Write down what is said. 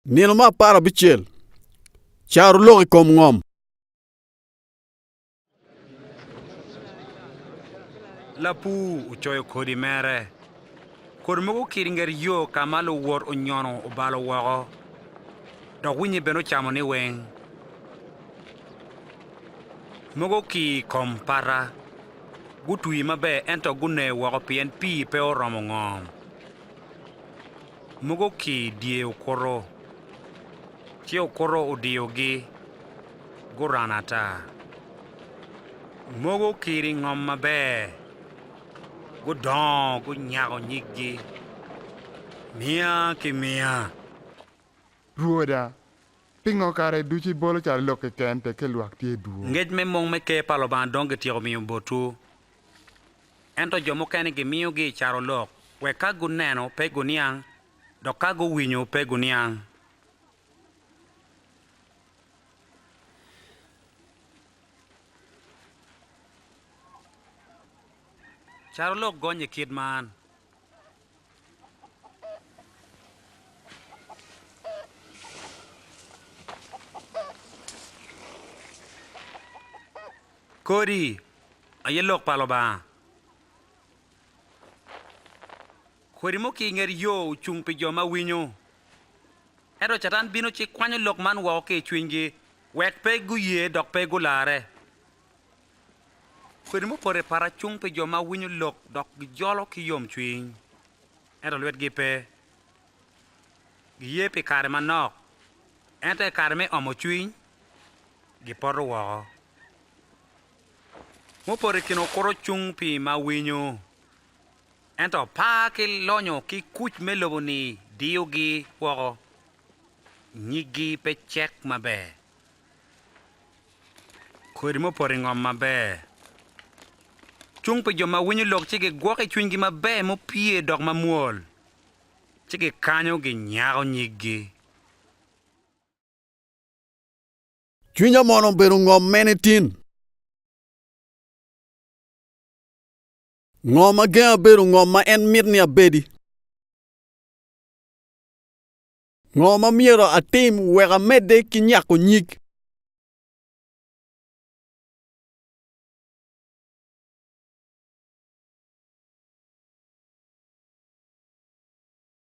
Nino me aparabicel, Carolok i kom ngom. Lapur ocoyo kodi mere. Kodi mogo okir i nget yo ka ma luwot onyono obalo woko, dok winyi bene ocamo niweng. Mogo okir i kom pata, gutwi maber ento guner woko pien pii pe oromo ngom. Mogo ki i dye okuto, ci okuto odiyogi, guran ata. Mogo okir i ngom maber, gudongo gunyako nyiggi miya ki miya. Rwoda, pingo kare ducu ibolo carolok keken tekke lwak tye dwong? Ngec me mung me ker pa Lubanga dong gityeko miyo botwu. Ento jo mukene gimiyogi i carolok, wek ka guneno pe guniang, dok ka guwinyo pe guniang. Carolok gonye kit man. Kodi aye lok pa Lubanga. Kodi muki i nget yo ocung pi jo ma winyo. Ento Catan bino ci kwanyo lok man woko ki i cwinygi wek pe guye dok pe gularre. Kodi mupoto i pata cung pi jo ma winyo lok dok gijolo ki yomcwiny, ento lwetgi pe. Giye pi kare manok, ento i kare me omo cwiny, gipoto woko. Mupoto i kin okuto cung pi ma winyo, ento par ki lonyo ki kuc me lobo-ni diyogi woko, nyiggi pe cek maber. Kodi mupoto i ngom maber cung pi jo ma winyo lok ci gigwoko i cwinygi maber mupye dok mamwol, ci gikanyo ginyako nyiggi. Cwinya mono obedo ngom mene tin? Ngo ma genga bedo ngom ma en mit ni abedi? Ngo ma myero atim wek amedde ki nyako nyig?